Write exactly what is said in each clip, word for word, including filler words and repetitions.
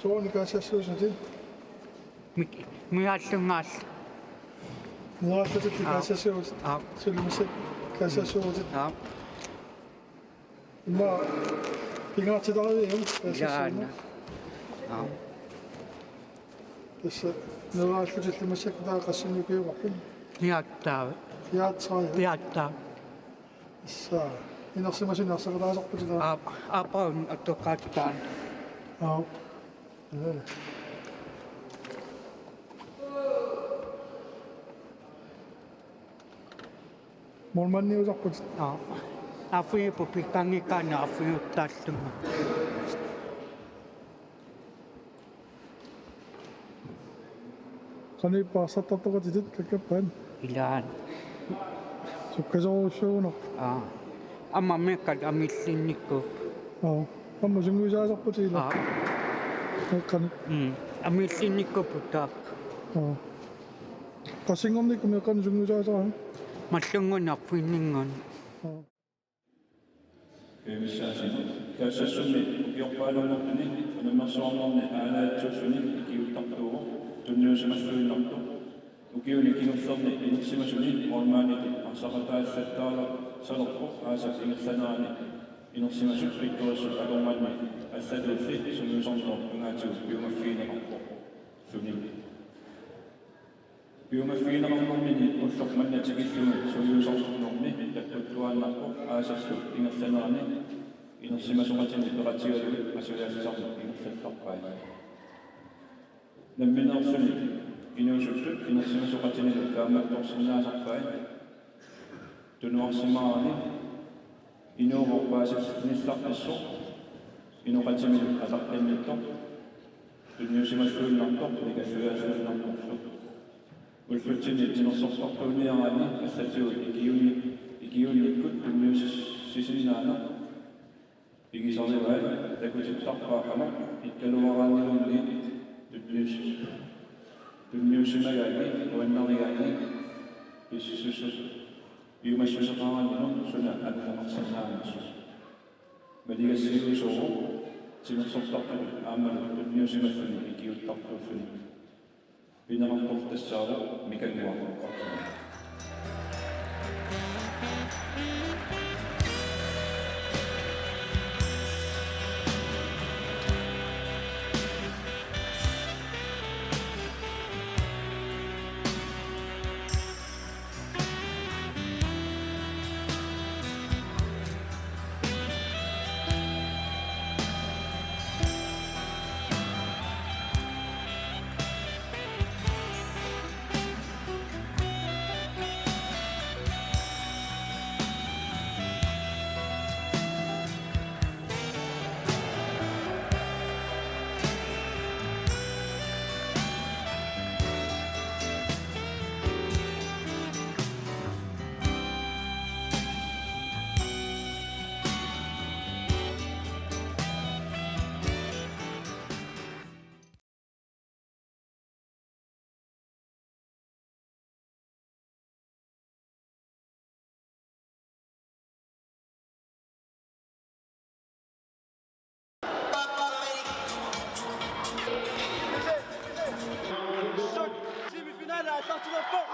Sooruna kaasassuusutit? Mik-, miaallungaal. Miaallungaal. Aa. Kaasassuusutit. Aa. Suli massakkut kaasassuusutit. Aa. Immaqa pingaartitariviuk? Ilaana. Aa. Tassa neraallutillu massakkut taava qassinik ukiuarpit? Fireogtredive. Fireogtredive. Fireogtredive. Tassa inersimasuni arsaqataasarputit taava? Aap, aappaa una atoqqaataani. Aap. Målmandiusarputit? Aap. Arfineq-marlunnik pikkorinngikkaanni arfineq-marlunnik. Qanoq ippa, arsartartoqatitit kakkappat? Ilaana. Sukkasoorujussuugunarpoq. Aa. Aamma meeqqat amilinnikkuupput. Aa. Aamma sungiusaasarputit ilaa? Aa. Meeqqat. Mm. Amilinnikkuupput taakku. Aa. Qassinngornikkut meeqqat sungiusaasarput? Marlunnguit arfininngorniit. Aa. Kajumissaasut. Kaassassummi ukiorpaaluunniit unammersuarnerni aalaatsuussuni ikiuuttartuuvoq tunniusimalluinnartoq. Ukiuni kingullerni inersimasuni målmanditut arsaqataallattaarsalerpoq aasap ingerlanerani inersimasut pikkorissut akornanni allatulli sungiusarnerup tungaatigut piumaffigineqarpoq. Suni. Piumaffigineqarnermini ulloq manna tikillugu sungiusarnermi takkuttuaannarpoq aasallu ingerlanerani inersimasoqatini peqatigalugit asulaasisarneq ingerlattarpai. Nammineerluni inuusuttut inersimasoqatinilu kaammattorsinnaasarpai. Tunuarsimaarani inuuvoq paasinnillaqqissoq inoqatimilu ataqqinnittoq tunniusimalluinnartoq mikalluiaasuinnartorlu. Ullutsinni timersortartuuniaraanni allatigut ikiuunni-, ikiuunnikkut tunniussisinnaaneq pigisarivai takutittarpaa qanoq ikkaluaraanniluunniit tunnius-, tunniusimagaanni nuannarigaanni pissussuseq piumassuseqaraangamut suna anguneqarsinnaanersoq. Maligassiuisoq timersortartutut aammalu tunniusimalluni ikiuuttartuulluni. Pineqartoq tassaavoq Mikanguaq Oqartunnguaq. Semifinale aallartilerpoq.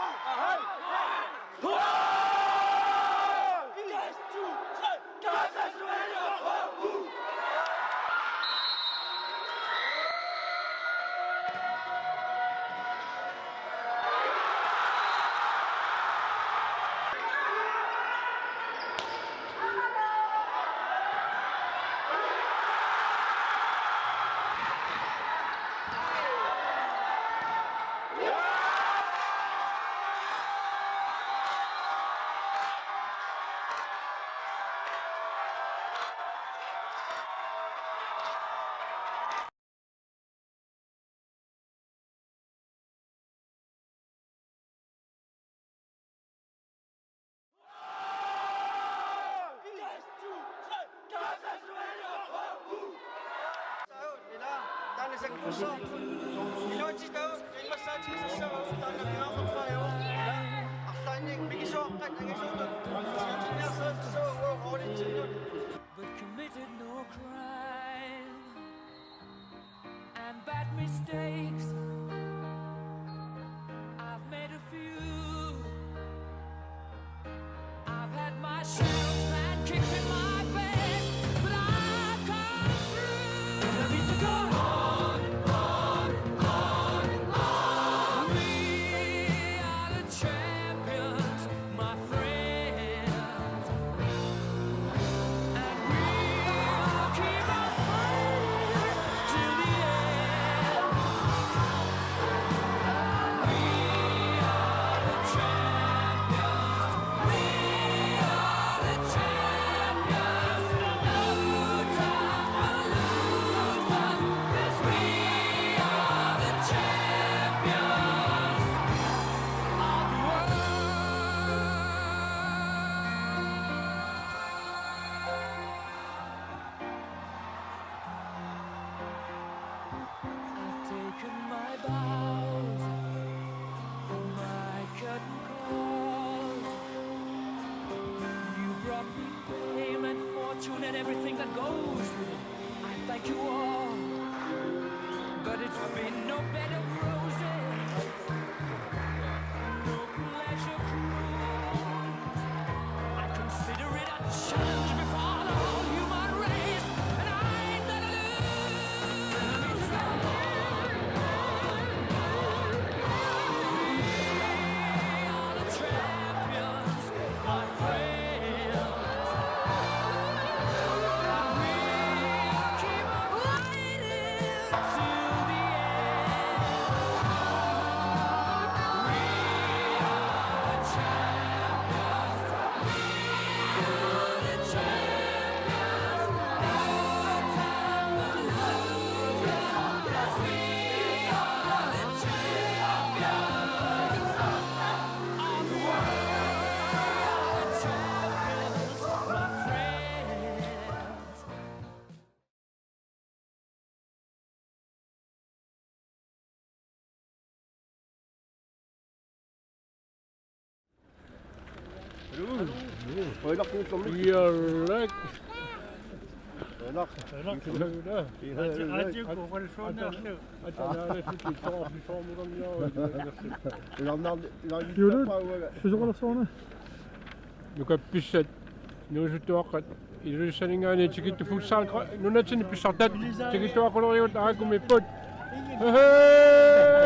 But committed no crime. And Shells and kicked in my face, but I've come through. Let me to go on, on, on, on. We are the champions, my friends. And we will keep on fighting till the end. We are the champions. We are the champions. No time for losers, 'cause we are the champions of the world. I've taken my bows and my curtain calls. You brought me fame and fortune and everything that goes with it. I thank you all, but it's been no bed of roses, no pleasure cruise. I consider it a challenge before the whole human race, and I ain't gonna lose. We are the champions, my friends. We keep on fighting till the end. We are the champions. Iarlak. Iarlak. Iarlak. Juulut, susoqalersuarna. Nukappissat, nuusuttuaqqat, Ilulissaninngaanniit tikittut futsal nunatsinni pissartat tikilluaqqulerigut aajuku ipput. Hej!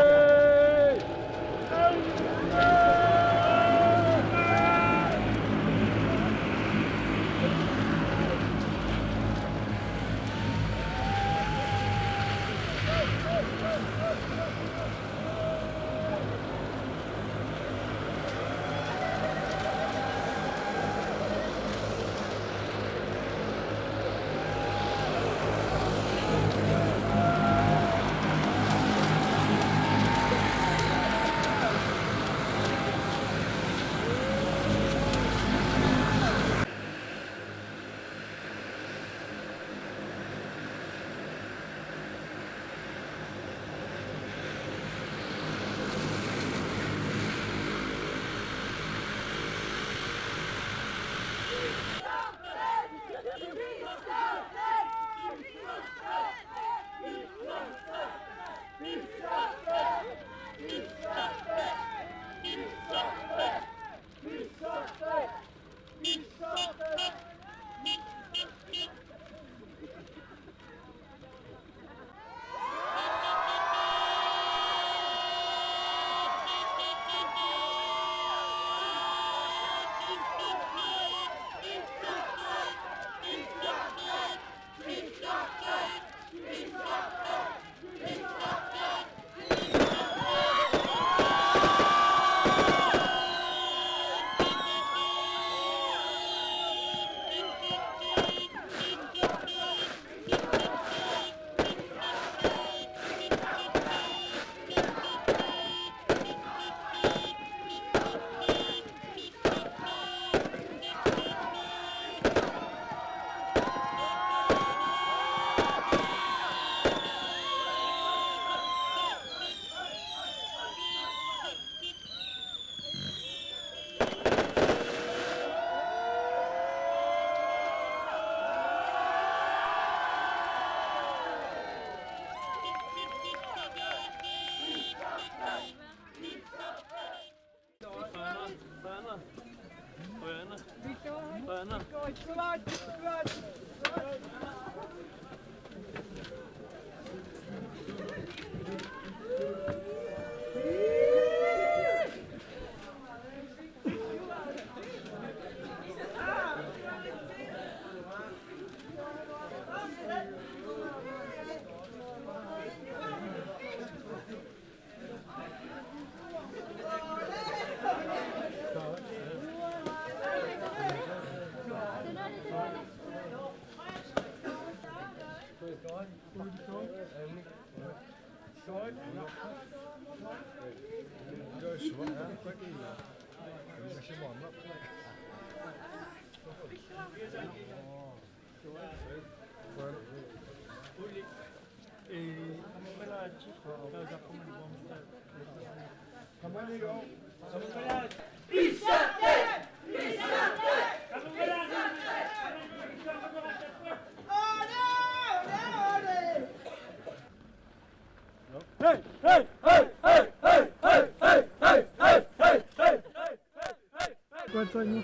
Kuatsaangu.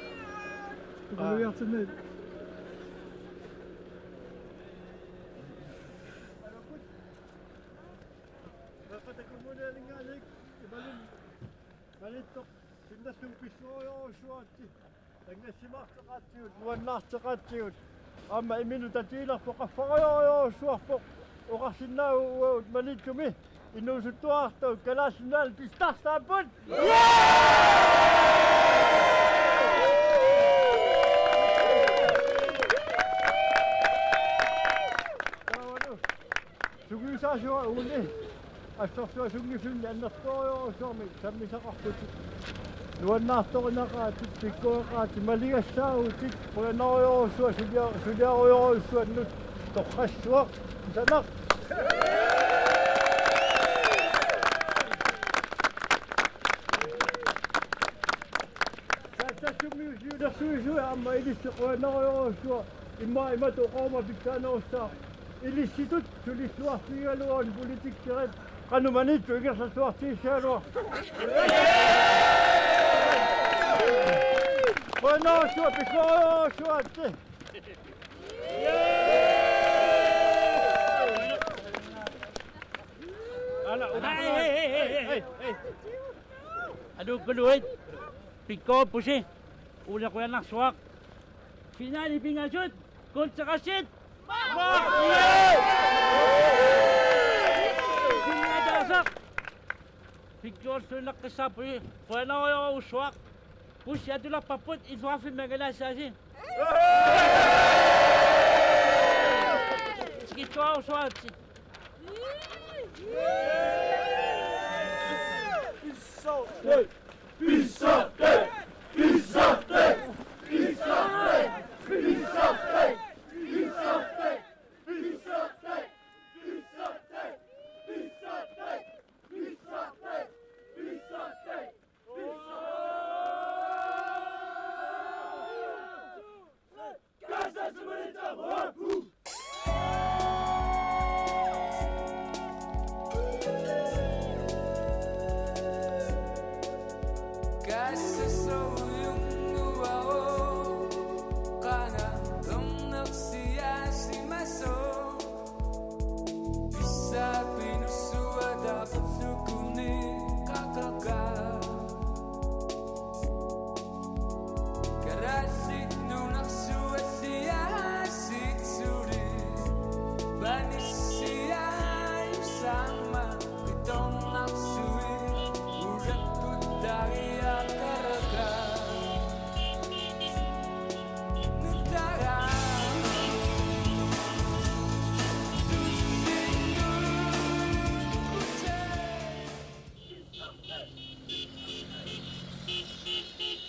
Ukaluiartinni. Malittoq sinnerlugu pissuarujorujussuaritsi. Tanngassimaartoqaatsigut, nuannaartoqaatsigut. Aamma imminut tatiilerpoq, qaffarujorujorujussuarpoq. Oqarsinnaavugut Malittumi inuusuttuarartut Kalaallit Nunaanni pissarsaapput. Taavalu sungiusaasuat uani assorsuaq sunngiffinni annertoorujussuarmik sammisaqarputit. Nuannaartorinaqaatit, pikkoreqaatit, maligassaavutit, qujanarujussuaq, sulia-, suliarujussuannut torrassuaq. Tanak. Sassarsumiusiulersuisui aamma ilissi qujanarujussuaq. Immaqa imatut oqaruma pitsaanerussaaq. Ilissitut sulilluartigigaluaruni politikkerit qanoq Maniitsup ingerlalluartigissagaluarpat. Qujanarsuaq, pissuarujussuaq. Ala, hey, hey, hey, hey, hey. Aluukkuluit. Pikkoreqaasi. Ulequjanarsuaq. Finali pingasut. Kunsaqassit. Sinniataasaq. Pikkorissuinnaqqissaarpusi. Qujanarujorujussuaq. Pussi atulerparput, illoqarfimmi angalaassaasi. Tikittuarujussuaritsi.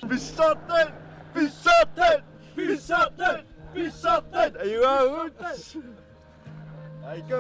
Pissartat! Pissartat! Pissartat! Pissartat! Ajugaavut! Aiko.